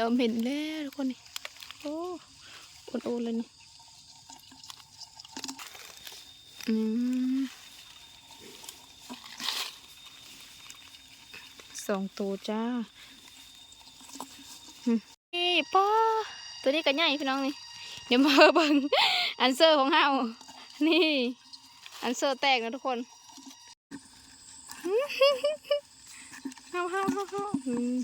ເລີ່ມເຫັນແລ້ວທຸກຄົນນີ້. ໂອ້ ໂອນໆ ເລີຍນີ້. ອືມ ສອງໂຕຈ້າ. ອືມ ນີ້ ປ້າ ໂຕນີ້ກໍໃຫຍ່ພີ່ນ້ອງນີ້. ດຽວມາເບິ່ງອັນເຊີຂອງເຮົາ. ນີ້ ອັນເຊີແຕກນະທຸກຄົນ. ເຮົາ ເຮົາ ເຮົາ ເຮົາ ອືມ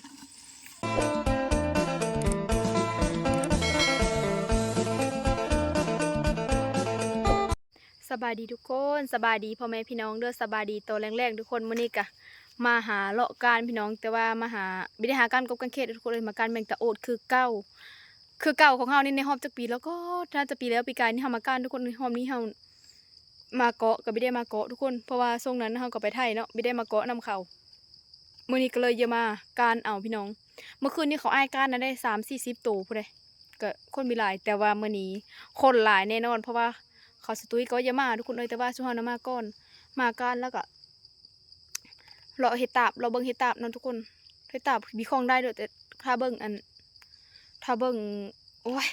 ສະບາຍດີທຸກຄົນ ສະບາຍດີພໍ່ແມ່ພີ່ນ້ອງເດີ ສະບາຍດີຕອນແລງໆ ທຸກຄົນ. ມື້ນີ້ກະມາຫາເລາະກ້ານພີ່ນ້ອງ ແຕ່ວ່າມາຫາ ບໍ່ໄດ້ຫາກ້ານກົບກ້ານເຂດທຸກຄົນເອີຍ ມາກ້ານແມງຕາໂອດຄືເກົ່າ ຄືເກົ່າຂອງເຮົານີ້. ໃນຮອບຈັກປີແລ້ວກໍ ໜ້າຈະປີແລ້ວ ປີກາຍນີ້ເຮົາມາກ້ານທຸກຄົນເອີຍ ຮອບນີ້ເຮົາ ມາເກາະ ກໍບໍ່ໄດ້ມາເກາະທຸກຄົນ ເພາະວ່າຊ່ວງນັ້ນເຮົາກໍໄປໄຖເນາະ ບໍ່ໄດ້ມາເກາະນຳເຂົາ. ມື້ນີ້ກໍເລີຍຈະມາກ້ານເອົາພີ່ນ້ອງ. ເມື່ອຄືນນີ້ເຂົາອ້າຍກ້ານນະໄດ້ສາມສີ່ສິບໂຕພຸ້ນເດ້ ກໍຄົນມີຫຼາຍ ແຕ່ວ່າມື້ນີ້ຄົນຫຼາຍແນ່ນອນ ເພາະວ່າເຂົາສະຕຸຍກໍວ່າຈະມາທຸກຄົນເອີຍ ແຕ່ວ່າຊຸມເຮົານະມາກ່ອນ ມາກ້ານແລ້ວກໍ ເລາະເຮັດຕາບ ເລາະເບິ່ງເຮັດຕາບເນາະທຸກຄົນ. ເຮັດຕາບມີຂອງໄດ້ເດີ ແຕ່ຖ້າເບິ່ງອັນ ຖ້າເບິ່ງ ໂອ້ຍ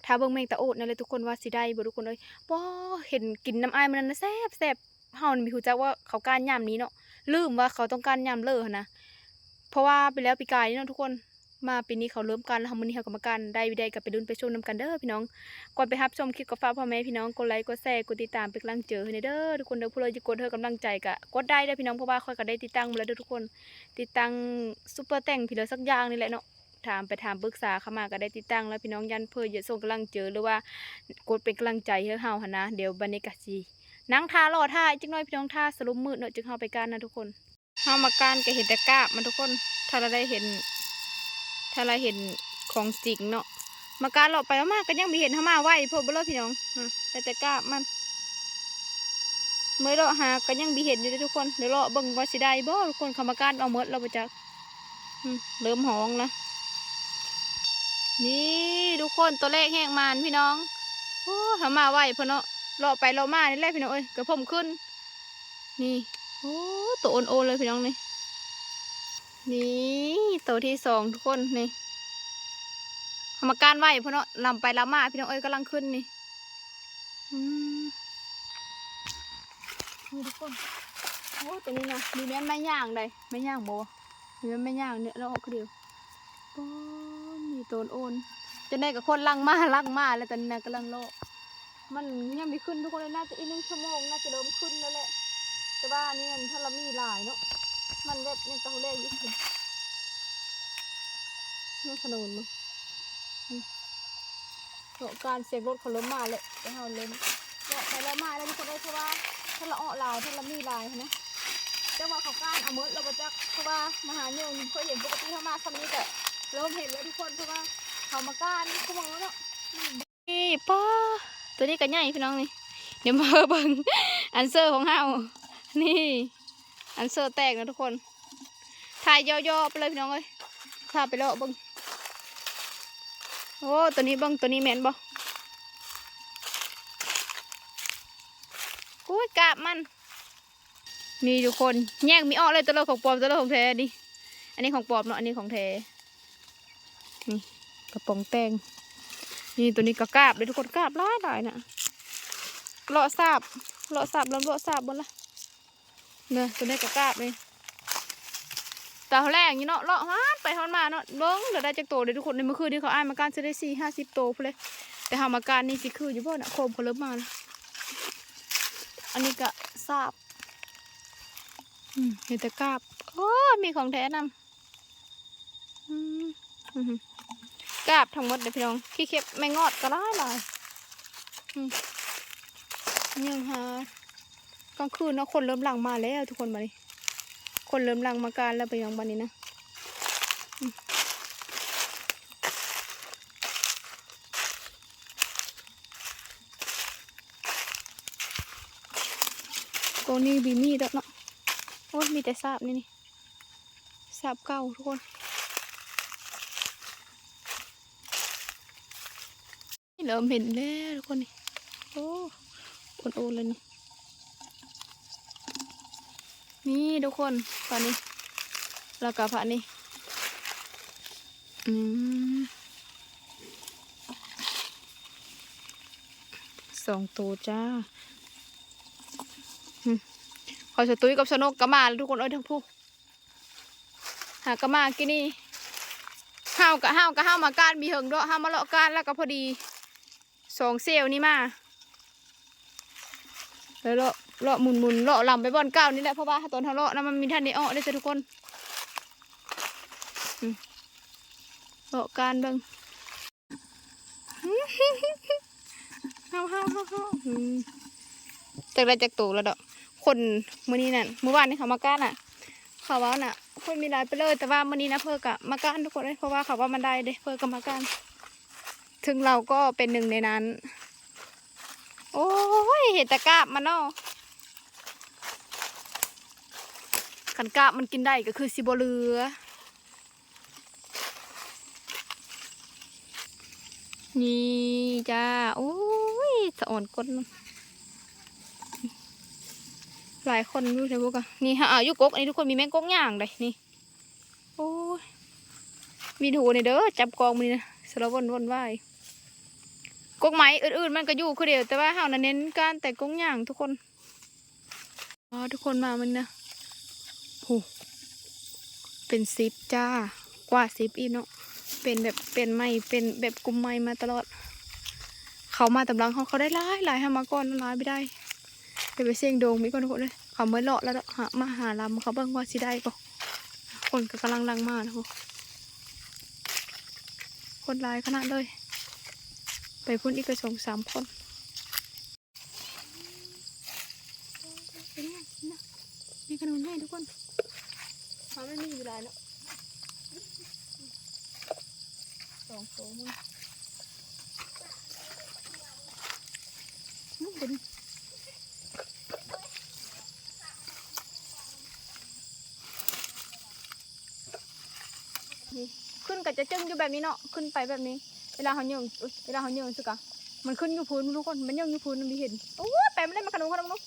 ຖ້າເບິ່ງແມງຕາໂອດນັ້ນແຫຼະທຸກຄົນ ວ່າຊິໄດ້ບໍ່ທຸກຄົນເອີຍ. ປ້າ ເຫັນກິນນຳອ້າຍມື້ນັ້ນນະແຊບໆ. ເຮົານີ້ບໍ່ຮູ້ຈັກວ່າເຂົາກ້ານຍາມນີ້ເນາະ ລືມວ່າເຂົາຕ້ອງກ້ານຍາມເລີຫັ້ນນະ ເພາະວ່າໄປແລ້ວປີກາຍນີ້ເນາະທຸກຄົນ. ມາປີນີ້ເຂົາເລີ່ມກ້ານແລ້ວ ມື້ນີ້ເຮົາກໍມາກ້ານ ໄດ້ບໍ່ໄດ້ກໍໄປລຸ້ນໄປຊົມນຳກັນເດີພີ່ນ້ອງ. ກ່ອນໄປຮັບຊົມຄລິບ ກໍຝາກພໍ່ແມ່ພີ່ນ້ອງກົດໄລກົດແຊ ກົດຕິດຕາມເປັນກຳລັງໃຈໃຫ້ແດ່ເດີທຸກຄົນເດີ. ຜູ້ໃດຈະກົດໃຫ້ກຳລັງໃຈກໍກົດໄດ້ເດີພີ່ນ້ອງ ເພາະວ່າຂ້ອຍກໍໄດ້ຕິດຕັ້ງໝົດແລ້ວເດີທຸກຄົນ. ຕິດຕັ້ງຊຸບເປີແຕັງ ຜີເຫຼືອສັກຢ່າງນີ້ແຫຼະເນາະ ຖາມໄປຖາມປຶກສາເຂົ້າມາກໍໄດ້ຕິດຕັ້ງແລ້ວພີ່ນ້ອງ. ຢ້ານເພິ່ນຢາກສົ່ງກຳລັງໃຈ ຫຼືວ່າກົດເປັນກຳລັງໃຈໃຫ້ເຮົາຫັ້ນນະ. ດຽວບັດນີ້ກໍຊິນັ່ງຖ້າ ລໍຖ້າອີກຈັກໜ້ອຍພີ່ນ້ອງ ຖ້າສະຫຼຸບມືດເນາະ ຈຶ່ງເຮົາໄປກ້ານນະທຸກຄົນ. ເຮົາມາກ້ານກໍເຫັນແຕ່ກາບມັນທຸກຄົນ ຖ້າລະໄດ້ເຫັນ ຖ້າລະເຫັນຂອງຈິງເນາະ. ມາກ້ານເລາະໄປເລາະມາກໍຍັງບໍ່ເຫັນ ເຮົາມາໄວໂພດບໍ່ເລີພີ່ນ້ອງ. ອາ ໄດ້ແຕ່ກາບມັນ ເມື່ອເລາະຫາກໍຍັງບໍ່ເຫັນຢູ່ເດ້ທຸກຄົນ. ດຽວເລາະເບິ່ງວ່າຊິໄດ້ບໍ່ທຸກຄົນ ເຂົາມາກ້ານເອົາໝົດແລ້ວບໍ່ຈັກ. ອືມ ເລີ່ມຮ້ອງລະ ນີ້ທຸກຄົນ ໂຕແລກແຮງໝານພີ່ນ້ອງ. ໂອ້ ເຮົາມາໄວໂພດເນາະ ເລາະໄປເລາະມານີ້ແຫຼະພີ່ນ້ອງເອີຍ ກະຜົມຂຶ້ນ. ນີ້ ໂອ້ ໂຕໂອນໆ ເລີຍພີ່ນ້ອງນີ້. ນີ້ ໂຕທີສອງທຸກຄົນນີ້ ເຮົາມາກ້ານໄວ້ພຸ້ນເນາະ ລຳໄປລຳມາພີ່ນ້ອງເອີຍ ກຳລັງຂຶ້ນນີ້. ອືມ ນີ້ທຸກຄົນ ໂອ້ ໂຕນີ້ນະ ນີ້ແມ່ນໄມ້ຍ່າງໃດ໋ ໄມ້ຍ່າງບໍ່ ນີ້ແມ່ນໄມ້ຍ່າງນີ້ ລະອອກຄືດຽວ. ໂອ້ ມີໂຕນໂອນ ຈັ່ງໃດກໍຄົນລັງມາລັງມາແລ້ວ ຕອນນີ້ນະກຳລັງເລາະ. ມັນຍັງບໍ່ຂຶ້ນທຸກຄົນເອີຍ ໜ້າຈະອີກໜຶ່ງຊົ່ວໂມງ ໜ້າຈະເລີ່ມຂຶ້ນແລ້ວແຫຼະ. ແຕ່ວ່າອັນນີ້ມັນທະລະມີຫຼາຍເນາະ ມັນແບບຍັງຕະແລຢູ່ ຍັງຂະໜົນຢູ່. ອືມ ເລາະການສຽງລົດເຂົາເລີ່ມມາແລ້ວ ແຕ່ເຮົາເລີ່ມເລາະໄປເລາະມາແລ້ວທຸກຄົນເອີຍ ເພາະວ່າທະລະເອາະຫຼາຍ ທະລະມີຫຼາຍຫັ້ນນະ. ຈັກວ່າເຂົາກ້ານເອົາໝົດແລ້ວບໍ່ຈັກ ເພາະວ່າມາຫາໂຍມນີ້ບໍ່ເຄີຍເຫັນ ປົກກະຕິເຮົາມາຊ່ຳນີ້ກະເລີ່ມເຫັນແລ້ວທຸກຄົນ ເພາະວ່າເຂົາມາກ້ານ ຄືໝ່ອງແລ້ວເນາະ. ນີ້ປ້າ ໂຕນີ້ກະໃຫຍ່ພີ່ນ້ອງນີ້ ດຽວມາເບິ່ງອັນເຊີຂອງເຮົາ ນີ້ ອັນເຊີແຕກນະທຸກຄົນ. ຖ່າຍຍໍ່ໆ ໄປເລີຍພີ່ນ້ອງເອີຍ ພາໄປເລາະເບິ່ງ. ໂອ້ ໂຕນີ້ເບິ່ງ ໂຕນີ້ແມ່ນບໍ່? ໂອ້ຍ ກາບມັນ ນີ້ທຸກຄົນ ແຍກມີອອກເລີຍ ໂຕລະຂອງປອມ ໂຕລະຂອງແທ້ນີ້. ອັນນີ້ຂອງປອມເນາະ ອັນນີ້ຂອງແທ້. ນີ້ກະປອງແຕ່ງ ນີ້ໂຕນີ້ກະກາບເລີຍທຸກຄົນ ກາບຫຼາຍໆ ນະ. ເລາະສາບ ເລາະສາບ ເລາະສາບເບິ່ງລະ ເນາະ ໂຕນີ້ກະກາບນີ້. ຕາແລງຢູ່ເນາະ ເລາະຮອດໄປຮອດມາເນາະ ເບິ່ງເດີ ໄດ້ຈັກໂຕເດ້ທຸກຄົນ. ໃນມື້ຄືນນີ້ເຂົາອ້າຍມາກ້ານຊິໄດ້ສີ່ຫ້າສິບໂຕພຸ້ນເລີຍ ແຕ່ເຮົາມາກ້ານນີ້ຊິຄືຢູ່ບໍ່ນະ ໂຄມເຂົາເລີ່ມມາລະ. ອັນນີ້ກະສາບ ອືມ ເຫັນແຕ່ກາບ ໂອ້ ມີຂອງແທ້ນຳ. ອືມ ອືຮຶ ກາບທັງໝົດເດີພີ່ນ້ອງ ຂີ້ເຂັບແມງງອດກໍຫຼາຍໆ. ອືມ ຍັງຫາກາງຄືນເນາະ ຄົນເລີ່ມຫຼັ່ງມາແລ້ວທຸກຄົນ ບາດນີ້ ຄົນເລີ່ມຫຼັ່ງມາການແລ້ວໄປຍັງບາດນີ້ນະ. ອືມ ໂກນີ້ບໍ່ມີດອກເນາະ ໂອ້ຍ ມີແຕ່ສາບນີ້ ນີ້ ສາບເກົ່າທຸກຄົນ. ເລີ່ມເຫັນແລ້ວທຸກຄົນນີ້ ໂອ້ ໂອນໆ ເລີຍນີ້ ນີ້ທຸກຄົນ ພະນີ້ ແລ້ວກະພະນີ້ ອືມ ສອງໂຕຈ້າ. ຫຶ ຂ້ອຍສະຕຸ້ຍກັບສະນົກກະມາແລ້ວທຸກຄົນເອີຍ ທັງຜູ້ ຫາກະມາກິນນີ້. ເຮົາກະ ເຮົາກະ ເຮົາມາການມີເຫິງເດາະ ເຮົາມາເລາະການແລ້ວກະພໍດີສອງເຊວນີ້ມາ ແລ້ວເລາະ ເລາະໝຸນໆ ເລາະລຳໄປບ່ອນເກົ່ານີ້ແຫຼະ ເພາະວ່າຕອນເຮົາເລາະນະ ມັນມີທັນໄດ້ເອາະເດ້ທຸກຄົນ. ຫຶ ເລາະການເບິ່ງ. ເຮົາ ເຮົາ ເຮົາ ເຮົາ ອືມ ຈັກໄດ້ຈັກໂຕແລ້ວດອກ. ຄົນມື້ນີ້ນັ້ນ ມື້ວານນີ້ເຂົາມາການນະ ເຂົາເວົ້ານະ ຄົນມີຫຼາຍໄປເລີຍ ແຕ່ວ່າມື້ນີ້ນະ ເພິ່ນກະມາການທຸກຄົນເອີຍ ເພາະວ່າເຂົາວ່າມັນໄດ້ເດ້ ເພິ່ນກະມາການ ເຖິງລາວກໍເປັນໜຶ່ງໃນນັ້ນ. ໂອ້ຍ ເຫັນແຕ່ກາບມັນເນາະ ຄັນກາບມັນກິນໄດ້ກະຄືຊິບໍ່ເຫຼືອ. ນີ້ຈ້າ ໂອ້ຍ ສະອອນກົ້ນມັນ ຫຼາຍຄົນຢູ່ແທ້ບໍ່ກະ. ນີ້ຫາເອົາຢູ່ກົກ ອັນນີ້ທຸກຄົນ ມີແມງກົກຍ່າງໃດ໋ນີ້. ໂອ້ຍ ວິນຫົວນີ້ເດີ ຈັບກອງມື້ນີ້ນະ ສາລະວົນວົນວາຍ. ກົກໄມ້ອື່ນໆມັນກະຢູ່ຄືດຽວ ແຕ່ວ່າເຮົານະເນັ້ນການແຕ່ກົກຍ່າງທຸກຄົນ. ອໍ ທຸກຄົນມາມື້ນີ້ນະ ໂຫ ເປັນສິບຈ້າ ກວ່າສິບອີກເນາະ ເປັນແບບ ເປັນໃໝ່ ເປັນແບບກຸ່ມໃໝ່ມາຕະຫຼອດ. ເຂົາມາຕາມຫຼັງເຮົາ ເຂົາໄດ້ຫຼາຍໆ ເຮົາມາກ່ອນຫຼາຍບໍ່ໄດ້. ດຽວໄປສ່ຽງດວງເບິ່ງກ່ອນທຸກຄົນເອີຍ ເຂົາເມືອເລາະແລ້ວເນາະ ຫາ ມາຫາລຳເຂົາເບິ່ງວ່າຊິໄດ້ບໍ່. ຄົນກະກຳລັງຫຼັ່ງມານະ ຄົນຫຼາຍຂະໜາດເລີຍ ໄປພຸ້ນອີກກະສອງສາມຄົນ. ເປັນຫຍັງນະ ແມງຂະໜູນໃຫຍ່ທຸກຄົນ ເຮົາໄດ້ມີຢູ່ຫຼາຍເນາະ ສອງໂຕມັນ ມັນເປັນ ນີ້ ຂຶ້ນກະຈະຈຶ່ງຢູ່ແບບນີ້ເນາະ ຂຶ້ນໄປແບບນີ້ ເວລາເຮົາເຍີງ ເວລາເຮົາເຍີງຊິກະ ມັນຂຶ້ນຢູ່ພຸ້ນທຸກຄົນ ມັນເຍີງຢູ່ພຸ້ນ ມັນມີເຫັນ. ໂອ້ຍ ໄປມາເລີຍ ມາຂະໜູນ ຂະໜູນ ຂະໜູນ. ອື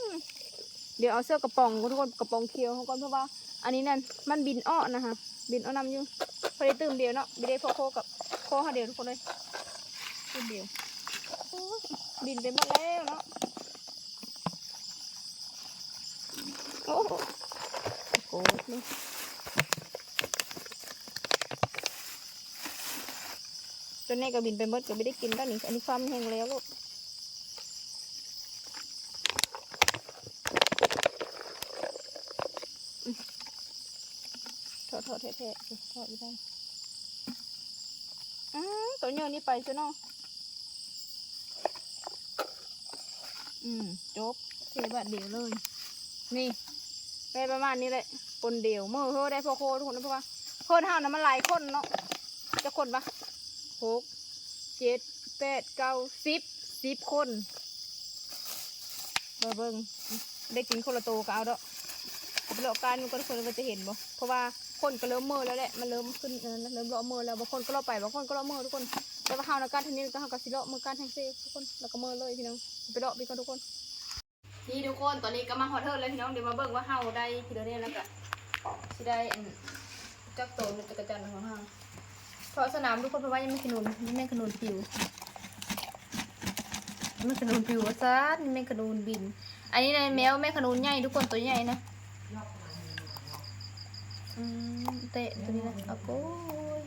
ມ ດຽວເອົາເສື້ອກະປ໋ອງກ່ອນທຸກຄົນ ກະປ໋ອງຂຽວເຮົາກ່ອນ ເພາະວ່າອັນນີ້ນັ້ນມັນບິນເອາະນະ ບິນເອາະນຳຢູ່. ພໍໄດ້ຕື່ມດຽວເນາະ ບໍ່ໄດ້ພໍໂຄກັບ ພໍເຮົາດຽວທຸກຄົນເອີຍ ຕື່ມດຽວ. ໂອ້ຍ ບິນໄປໝົດແລ້ວເນາະ. ໂອ້ໂຫ ໂກດເລີຍ ຕົວນີ້ກະບິນໄປໝົດ ກະບໍ່ໄດ້ກິນແລ້ວນີ້ ອັນນີ້ຄວາມແຫ້ງແລ້ວໂລດ. ເທາະໆ ແທະໆ ເທາະຢູ່ໄດ້. ອືມ ໂຕໃຫຍ່ນີ້ໄປຊະເນາະ. ອືມ ຈົບ ເທບາດດຽວເລີຍ. ນີ້ ໄດ້ປະມານນີ້ແຫຼະ ຄົນດຽວ ມື້ເຮີໄດ້ພໍໂຄທຸກຄົນ ເພາະວ່າເພິ່ນເຮົານະມັນຫຼາຍຄົນເນາະ. ຈັກຄົນວະ ຫົກ ເຈັດ ແປດ ເກົ້າ ສິບ ສິບຄົນ. ມາເບິ່ງ ໄດ້ກິນຄົນລະໂຕກະເອົາເດາະ. ເອົາໄປເລາະການມັນກ່ອນ ທຸກຄົນວ່າຈະເຫັນບໍ່ ເພາະວ່າຄົນກະເລີ່ມເມີແລ້ວແຫຼະ ມັນເລີ່ມຂຶ້ນ ເອີ ເລີ່ມເລາະເມີແລ້ວ. ບາງຄົນກະເລາະໄປ ບາງຄົນກະເລາະເມີທຸກຄົນ. ແຕ່ວ່າເຮົານະການທາງນີ້ ເຮົາກະຊິເລາະເມືອການທາງເຊທຸກຄົນ ແລ້ວກະເມືອເລີຍພີ່ນ້ອງ ໄປເລາະເບິ່ງກ່ອນທຸກຄົນ. ນີ້ທຸກຄົນ ຕອນນີ້ກະມາຮອດເຮືອນແລ້ວພີ່ນ້ອງ ດຽວມາເບິ່ງວ່າເຮົາໄດ້ກິໂລແນວ ແລ້ວກະຊິໄດ້ອັນ ຈັກໂຕ ຈັກກະຈັ່ນຂອງເຮົາ. ເພາະສະໜາມທຸກຄົນ ເພາະວ່າຍັງແມງຂະໜູນ ຍັງແມງຂະໜູນປິວ ແມງຂະໜູນປິວວ່າຊັ້ນ ແມງຂະໜູນບິນ. ອັນນີ້ນະແມວ ແມງຂະໜູນໃຫຍ່ທຸກຄົນ ໂຕໃຫຍ່ນະ. ອືມ ເຕະໂຕນີ້ນະ ໂອ້ໂກຍ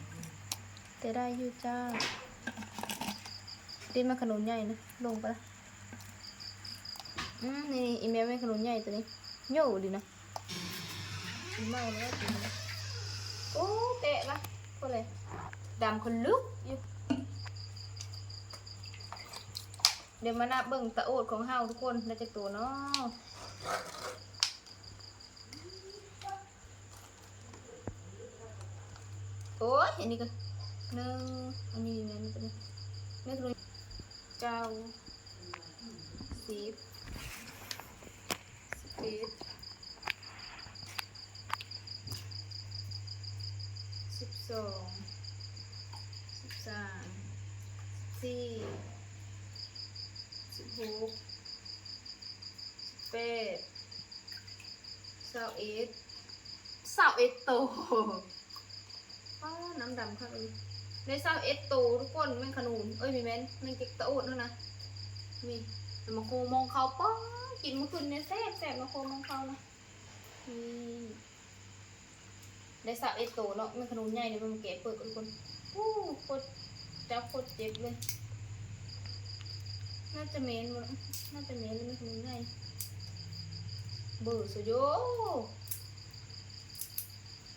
ແຕ່ໄດ້ຢູ່ຈ້າ. ເດ້ ແມງຂະໜູນໃຫຍ່ນະ ລົງໄປລະ. ອືມ ນີ້ ອີ່ແມວແມງຂະໜູນໃຫຍ່ໂຕນີ້ ໂຫຍດີນະ. ເມົາແລ້ວ ໂອ້ ແຕະລະ ໂອ້ ເລີຍ ດຳຂະລຸກຢູ່. ດຽວມານັບເບິ່ງຕາໂອດຂອງເຮົາທຸກຄົນ ໄດ້ຈັກໂຕເນາະ. ໂອ້ຍ ອັນນີ້ກະໜຶ່ງ ອັນນີ້ແມ່ນໂຕນີ້ ແມ່ນໂຕນີ້ ເກົ້າ ສິບ ສິບເອັດ ສິບສອງ ສິບສາມ ສິບສີ່ ສິບຫົກ ສິບແປດ ຊາວເອັດ ຊາວເອັດໂຕ. ປ້າ ນ້ຳດຳຄັກອີ່ຫຼີ. ໄດ້ຊາວເອັດໂຕທຸກຄົນ ແມງຂະໜູນ ເອີຍ ບໍ່ແມ່ນ ແມງເຈັກຕະໂອດຫັ້ນນະ. ນີ້ ແລ້ວໝາກໂຄມອງເຂົ້າ ປາດ ກິນມື້ຄືນນີ້ແຊບໆ ໝາກໂຄມອງເຂົ້ານະ. ນີ້ ໄດ້ຊາວເອັດໂຕເນາະ ແມງຂະໜູນໃຫຍ່ນີ້ ເບິ່ງ ແກະເປີກທຸກຄົນ. ໂອ້ ໂຄດ ຈັບໂຄດເຈັບເລີຍ. ໜ້າຈະແມ່ນບໍ່ ໜ້າຈະແມ່ນແຫຼະ ແມງຂະໜູນໃຫຍ່ ເບີໂຊໂຍ.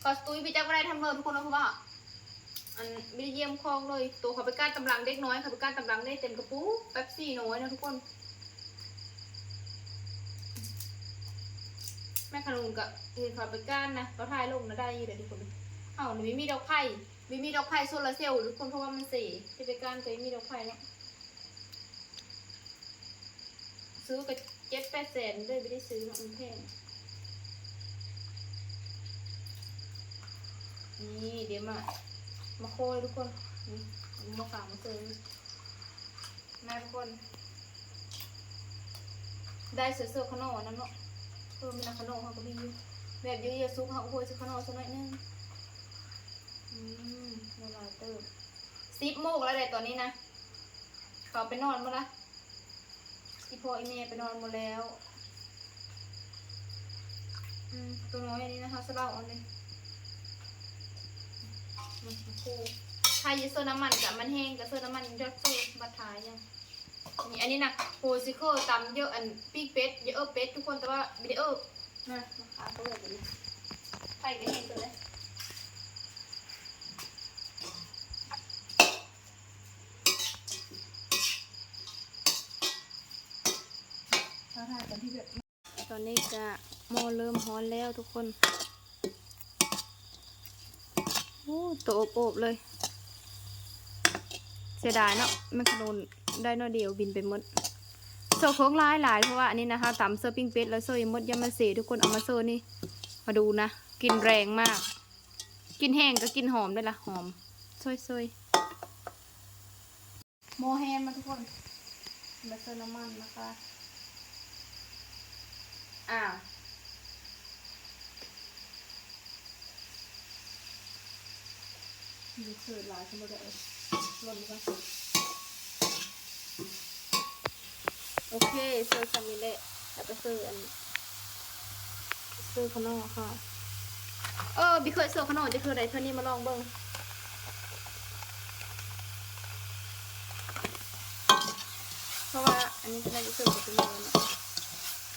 ເຂົາຕຸ້ຍໄປຈັກບໍ່ໄດ້ທຳເລີຍທຸກຄົນເນາະ ເພາະວ່າ ອັນ ບໍ່ໄດ້ຢ້ຽມຄອງເລີຍ. ໂຕເຂົາໄປກ້ານຕຳຫຼັງເດັກນ້ອຍ ເຂົາໄປກ້ານຕຳຫຼັງໄດ້ເຕັມກະປຸກ ເປັບຊີນ້ອຍນະທຸກຄົນ. ແມ່ຂະໜູນກະເຫັນເຂົາໄປກ້ານນະ ເຂົາຖ່າຍລົງນະ ໄດ້ຢູ່ເດທຸກຄົນ. ເຮົານີ້ມີດອກໄຜ່ ມີ ມີດອກໄຜ່ໂຊລາເຊວທຸກຄົນ ເພາະວ່າມັນເສ ຊິໄປກ້ານກໍມີດອກໄຜ່ເນາະ. ຊື້ກໍເຈັດແປດແສນເດ້ ບໍ່ໄດ້ຊື້ເນາະ ມັນແພງ. ນີ້ເດ ມາ ມາໂຄຍທຸກຄົນ ນີ້ ເອົາມາຝາກມາເສີມນະທຸກຄົນ. ໄດ້ເສີມຂະໜໍ່ນຳເນາະ ເອີ ແມ່ນຂະໜໍ່ເຮົາກໍມີຢູ່ ແບບຢູ່ຢາກສຸກເຮົາກໍໂຄຍໃສ່ຂະໜໍ່ສັກໜ້ອຍໜຶ່ງ. ອືມ ຫຼາຍເຕີບ ສິບໂມງແລ້ວເດ້ຕອນນີ້ນະ. ເຂົາໄປນອນໝົດລະ ອີ່ພໍ່ອີ່ແມ່ໄປນອນໝົດແລ້ວ. ອືມ ໂຕນ້ອຍອັນນີ້ນະ ເຮົາສະເຫຼົາເອົານີ້ ອືມ ໂອ້ ຖ້າຢາກເສີນ້ຳມັນກະ ມັນແຫ້ງກະເສີນ້ຳມັນຢອດເສີ ບັດທ້າຍຫຍັງ. ນີ້ ອັນນີ້ນະ ໂຫ ຊິເຄີຕຳເຢີ ອັນ ປີ້ງເປັດ ເຢີເປັດທຸກຄົນ ແຕ່ວ່າບໍ່ໄດ້ເອີ ນະ ມາຄາເປີດນີ້ ໄຟກໍແຮງເກີນເລີຍ. ຕອນນີ້ກະໝໍ້ເລີ່ມຮ້ອນແລ້ວທຸກຄົນ. ໂອ້ ໂຕໂອບໆເລີຍ ເສຍດາຍເນາະ ແມງຂະໜູນໄດ້ໜ້ອຍດຽວບິນໄປໝົດ. ໂຊໂຄກຫຼາຍໆ ເພາະວ່າອັນນີ້ນະ ເຮົາຕຳເສີປີ້ງເປັດແລ້ວໂຊຍັງໝົດ ຢ່າມາເສທຸກຄົນ. ເອົາມາໂຊນີ້ ມາດູນະ ກິ່ນແຮງມາກ ກິ່ນແຮງກໍກິ່ນຫອມເດ້ລະ ຫອມ ໂຊຍໆ. ໝໍ້ແຮງມາທຸກຄົນ ມາເສີນ້ຳມັນນະຄະ. ອ້າວ ມີເສີຫຼາຍຂຶ້ນບໍ່ໄດ້ ລົນກ່ອນ. ໂອເຄ ເສີສ່ຳນີ້ແຫຼະ ແລ້ວກໍເສີອັນ ເສີຂະໜໍ່ເຮົາ. ເອີ ບິເຄີຍເສີຂະໜໍ່ຈັກເທື່ອໃດ ເທື່ອນີ້ມາລອງເບິ່ງ ເພາະວ່າອັນນີ້ກໍໜ້າຈະເສີກັບເປັນເນາະ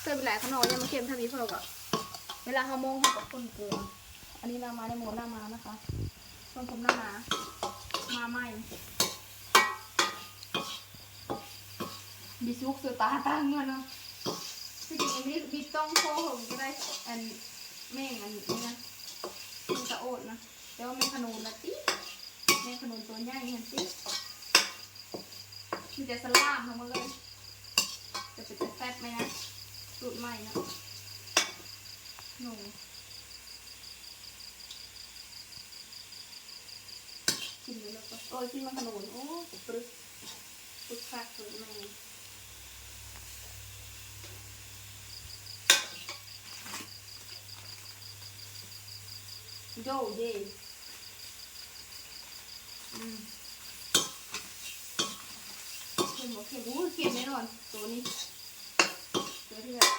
ເສີໄປຫຼາຍຂະໜໍ່ ຢ່າມາເຄັມ ຖ້າມີເພິ່ນກໍ ເວລາເຮົາໂມ່ງເຮົາກໍຄົນເກີນ. ອັນນີ້ໜ້າມ້າ ໃນໝໍ້ໜ້າມ້ານະຄະ ສ່ວນຜົມໜ້າມ້າ ມ້າໃໝ່. ບິສຸກເສືອຕາຕັ້ງເງິນເນາະ ທີ່ຈິງອັນນີ້ບິຕ້ອງໂຄເຫິງກໍໄດ້ ອັນ ແມ່ງອັນນີ້ນະ ແມ່ງຕະໂອດນະ ແຕ່ວ່າແມ່ງຂະໜູນນະຕິ ແມ່ງຂະໜູນຕົວໃຫຍ່ຫັ້ນຕິ ມີແຕ່ສະຫຼາມທັງໝົດເລີຍ ຈະເປັນຕາແຊບໄໝນະ ສູດໃໝ່ນະ ໜູ. ກິນເລີຍແລ້ວກໍ ໂອ້ຍ ກິນມັນຂະໜູນ ໂອ້ ປຶກ ປຶກຄັກ ປຶກແມ່ ໂຢເຢ ອືມ ເຄັມບໍ່ເຄັມ? ໂອ້ຍ ເຄັມແນ່ນອນ ໂຕນີ້ ໂຕທີ່ແບບ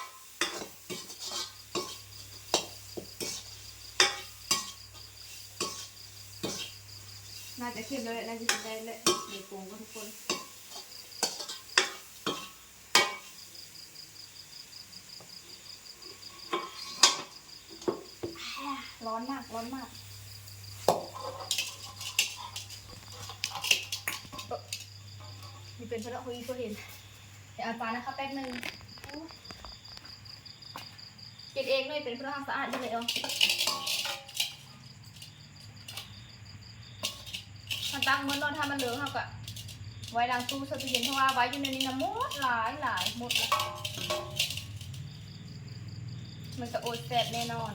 ໜ້າຈະເຄັມແລ້ວແຫຼະ ໜ້າຈະກິນໄດ້ແຫຼະ ເດໂກງກໍທຸກຄົນ. ຮ້ອນມາກ ຮ້ອນມາກ ເອີ ນີ້ເປັນເພິ່ນເນາະ ເພິ່ນເຫັນ ດຽວເອົາຈານນະຄະແປັບໜຶ່ງ ໂອ້ຍ ເຮັດເອງເລີຍ ເປັນເພິ່ນເຮົາສະອາດຢູ່ແລ້ວ. ຄັນຕັ້ງໝົດເນາະ ຖ້າມັນເລີກເຮົາກະໄວ້ຫຼັງຕູ້ ໃສ່ຕູ້ເຢັນ ເພາະວ່າໄວ້ຢູ່ໃນນີ້ນະ ໝົດຫຼາຍໆ ໝົດລະ ມັນກະອົດແຊບແນ່ນອນ.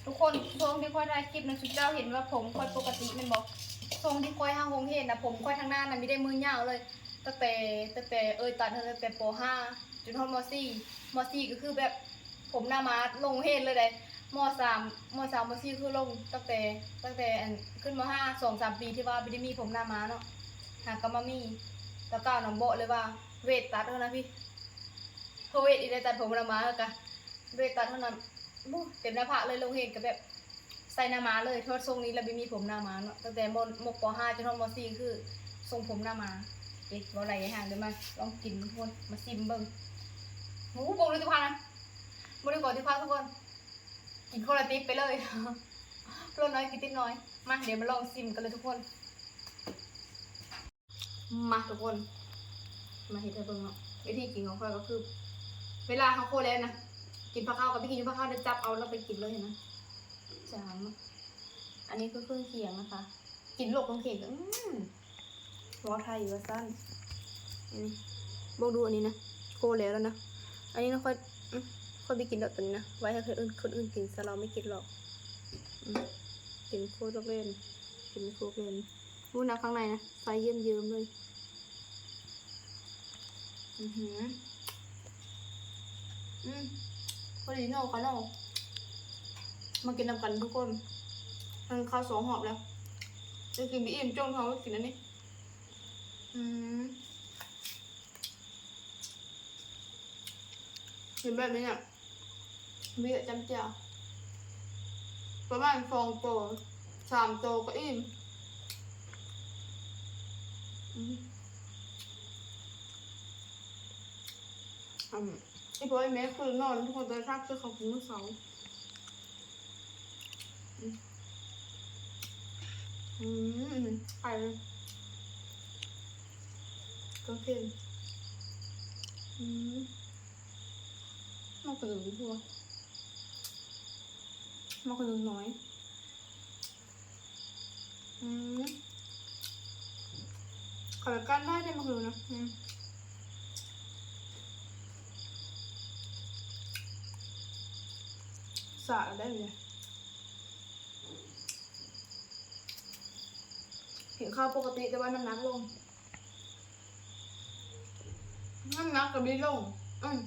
ທຸກຄົນ ຊ່ວງທີ່ຂ້ອຍຖ່າຍຄລິບນະ ຊຸມເຈົ້າເຫັນວ່າຜົມຂ້ອຍປົກກະຕິແມ່ນບໍ່? ຊ່ວງທີ່ຂ້ອຍເຂົ້າໂຮງຮຽນນະ ຜົມຂ້ອຍທາງໜ້ານະ ມີແຕ່ມືຍາວເລີຍ. ຕັ້ງແຕ່ ຕັ້ງແຕ່ເອີ່ຍຕັດເຮົາຕັ້ງແຕ່ ປໍຫ້າ ຈົນຮອດ ມໍສີ່ ມໍສີ່ກໍຄືແບບຜົມໜ້າມ້າລົງເຮນເລີຍເດ້. ມໍສາມ ມໍສາມ ມໍສີ່ຄືລົງ ຕັ້ງແຕ່ ຕັ້ງແຕ່ອັນຂຶ້ນ ມໍຫ້າ ສອງສາມປີທີ່ວ່າບໍ່ໄດ້ມີຜົມໜ້າມ້າເນາະ ຫາກໍມາມີ. ແຕ່ເກົ່ານະບອກເລີຍວ່າເວດຕັດເຮົານະພີ່ ເພາະເວດອີ່ໄດ້ຕັດຜົມໜ້າມ້າເຮົາກະ ເວດຕັດເທົ່ານັ້ນ ໂອ້ ເຕັມໜ້າຜາກເລີຍ. ລົງເຮນກໍແບບໃສ່ໜ້າມ້າເລີຍ. ຮອດຊົງນີ້ລະບໍ່ມີຜົມໜ້າມ້າເນາະ ຕັ້ງແຕ່ ມໍ ມໍ ປໍຫ້າ ຈົນຮອດ ມໍສີ່ ຄືຊົງຜົມໜ້າມ້າ. ເອີ ເວົ້າຫຼາຍຢ່າງເດີ ມາລອງກິນທຸກຄົນ ມາຊິມເບິ່ງ. ໂອ້ ເບິ່ງດູຕິພານະ ບໍ່ໄດ້ກໍຕິພານທຸກຄົນ ກິນຄົນລະຕິບໄປເລີຍ ຄົນລະນ້ອຍກິນຕິບໜ້ອຍ. ມາ ດຽວມາລອງຊິມກັນເລີຍທຸກຄົນ. ມາທຸກຄົນ ມາເຮັດໃຫ້ເບິ່ງເນາະ. ວິທີກິນຂອງຂ້ອຍກໍຄື ເວລາເຮົາຄົນແລ້ວນະ ກິນພາເຂົ້າກໍໄປກິນຢູ່ພາເຂົ້າ ໄດ້ຈັບເອົາແລ້ວໄປກິນເລີຍນະ. ຈາງເນາະ ອັນນີ້ຄືເຄື່ອງຄຽງນະຄະ ກິນລວກເຄື່ອງຄຽງກໍ ອືມ ເວົ້າໄທວ່າຊັ້ນ. ອັນນີ້ ເບິ່ງດູອັນນີ້ນະ ໂຄແລ້ວນະ. ອັນນີ້ນະ ຂ້ອຍ ອືມ ຂ້ອຍບໍ່ກິນດອກຕົວນີ້ນະ ໄວ້ໃຫ້ຄົນອື່ນ ຄົນອື່ນກິນຊະ ລາວບໍ່ກິນຫຼອກ. ອືມ ກິນໂຄລວກເຫຼັ້ນ ກິນໂຄລວກເຫຼັ້ນ. ຮູ້ນະ ຂ້າງໃນນະ ໃສ່ເຍິ້ມໆເລີຍ. ອືຫື ອືມ ພໍດີເນາະ ຂະໜົມ. ມາກິນນຳກັນທຸກຄົນ ກິນເຂົ້າສອງຮອບແລ້ວ ໄດ້ກິນບໍ່ອີ່ມ ຈົ່ງທ້ອງ ກິນອັນນີ້. ອືມ ເຫັນແບບນີ້ນະ ບໍ່ຢາກຈ້ຳແຈ່ວ ປະມານສອງໂຕ ສາມໂຕກໍອີ່ມ. ອືມ ອັນ ອີ່ພໍ່ອີ່ແມ່ຄືນອນທຸກຄົນ ແຕ່ຖ້າຄືເຂົາກິນມື້ເຊົ້າ. ອືມ ອືມ ໄປເລີຍ ກໍເປັນ ອືມ ມັນກໍເປັນທົ່ວ ມັນກໍນ້ອຍ. ອືມ ເຂົາກໍກັ້ນໄດ້ເດ້ ມັກຫຸ່ງນະ. ອືມ ສາກໄດ້ເລີຍ ກິນເຂົ້າປົກກະຕິ ແຕ່ວ່ານ້ຳໜັກລົງ. ນ້ຳໜັກກໍບໍ່ໄດ້ລົງ ອືມ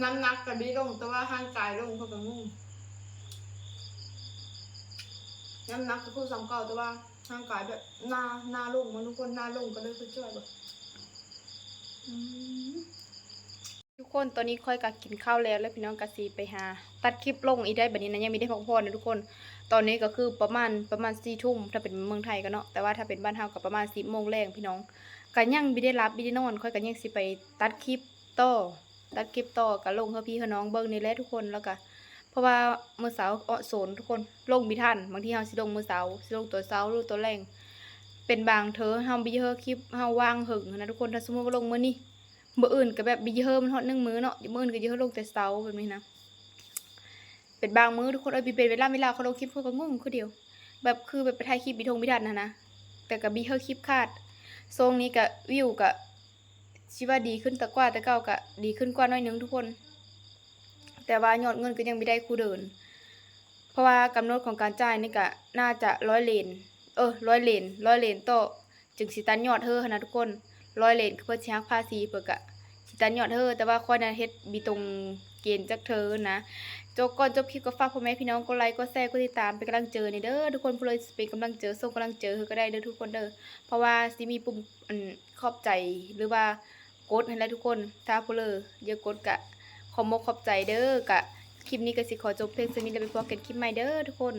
ນ້ຳໜັກກໍບໍ່ໄດ້ລົງ ແຕ່ວ່າຮ່າງກາຍລົງ ຂ້ອຍກໍງົງ. ນ້ຳໜັກກໍຄືສ່ຳເກົ່າ ແຕ່ວ່າຮ່າງກາຍແບບໜ້າ ໜ້າລົງ ມາທຸກຄົນ ໜ້າລົງ ກໍເລີຍຄືຈ່ອຍແບບ ອືມ. ທຸກຄົນ ຕອນນີ້ຂ້ອຍກໍກິນເຂົ້າແລ້ວ ແລ້ວພີ່ນ້ອງ ກໍຊິໄປຫາຕັດຄລິບລົງອີກໄດ໋ ບັດນີ້ນະ ຍັງມີໄດ້ພັກຜ່ອນນະທຸກຄົນ. ຕອນນີ້ກໍຄືປະມານ ປະມານສີ່ທຸ່ມ ຖ້າເປັນເມືອງໄທກໍເນາະ ແຕ່ວ່າຖ້າເປັນບ້ານເຮົາກໍປະມານສິບໂມງແລງພີ່ນ້ອງ. ກໍຍັງບໍ່ໄດ້ຫຼັບບໍ່ໄດ້ນອນ ຂ້ອຍກໍຍັງຊິໄປຕັດຄລິບຕໍ່ ຕັດຄລິບຕໍ່ ກໍລົງໃຫ້ພີ່ໃຫ້ນ້ອງເບິ່ງນີ້ແຫຼະທຸກຄົນ. ແລ້ວກໍ ເພາະວ່າມື້ເຊົ້າເອາະໂສນທຸກຄົນ ລົງບໍ່ທັນ ບາງທີເຮົາຊິລົງມື້ເຊົ້າ ຊິລົງຕອນເຊົ້າ ຫຼືຕອນແລງ ເປັນບາງເທື່ອເຮົາບໍ່ເຮີຄລິບ ເຮົາວ່າງເຫິງຫັ້ນນະທຸກຄົນ. ຖ້າສົມມຸດວ່າລົງມື້ນີ້ ມື້ອື່ນກໍແບບບໍ່ເຮີມັນຮອດໜຶ່ງມື້ເນາະ ມື້ອື່ນກໍຈະເຮີລົງແຕ່ເຊົ້າແບບນີ້ນະ. ເປັນບາງມື້ທຸກຄົນເອີຍ ບໍ່ເປັນເວລາ ເວລາຂ້ອຍລົງຄລິບ ຂ້ອຍກໍງົງຄືດຽວ ແບບຄືແບບໄປຖ່າຍຄລິບຢູ່ທົ່ງພິທັດຫັ້ນນະ ແຕ່ກໍບໍ່ເຮີຄລິບຂາດ. ຊ່ວງນີ້ກໍວິວກໍຊິວ່າດີຂຶ້ນ ແຕ່ກວ່າແຕ່ເກົ່າກໍດີຂຶ້ນກວ່າໜ້ອຍໜຶ່ງທຸກຄົນ ແຕ່ວ່າຍອດເງິນກໍຍັງບໍ່ໄດ້ຄູ່ເດີນ ເພາະວ່າກຳນົດຂອງການຈ່າຍນີ້ກໍໜ້າຈະຮ້ອຍເຫຼນ ເອີ ຮ້ອຍເຫຼນ ຮ້ອຍເຫຼນຕໍ່ ຈຶ່ງຊິຕັນຍອດເຮີຫັ້ນນະທຸກຄົນ. ຮ້ອຍເຫຼນ ເພິ່ນຊິຫັກພາສີ ເພິ່ນກະຊິຕັນຍອດເຮີ ແຕ່ວ່າຂ້ອຍນະເຮັດບໍ່ຕົງເກນຈັກເທື່ອນະ. ຈົບ ກ່ອນຈົບຄລິບກໍຝາກພໍ່ແມ່ພີ່ນ້ອງກົດໄລ ກົດແຊ ກົດຕິດຕາມເປັນກຳລັງເຈີແດ່ເດີທຸກຄົນ. ຜູ້ໃດຊິເປັນກຳລັງເຈີ ສົ່ງກຳລັງເຈີເຮົາກໍໄດ້ເດີທຸກຄົນເດີ ເພາະວ່າຊິມີປຸ່ມ ອັນ ຂອບໃຈ ຫຼືວ່າກົດຫັ້ນແຫຼະທຸກຄົນ. ຖ້າຜູ້ໃດຢາກກົດກະຂອບອົກຂອບໃຈເດີ. ກະຄລິບນີ້ກໍຊິຂໍຈົບພຽງສ່ຳນີ້ ແລ້ວໄປພົບກັນຄລິບໃໝ່ເດີທຸກຄົນ.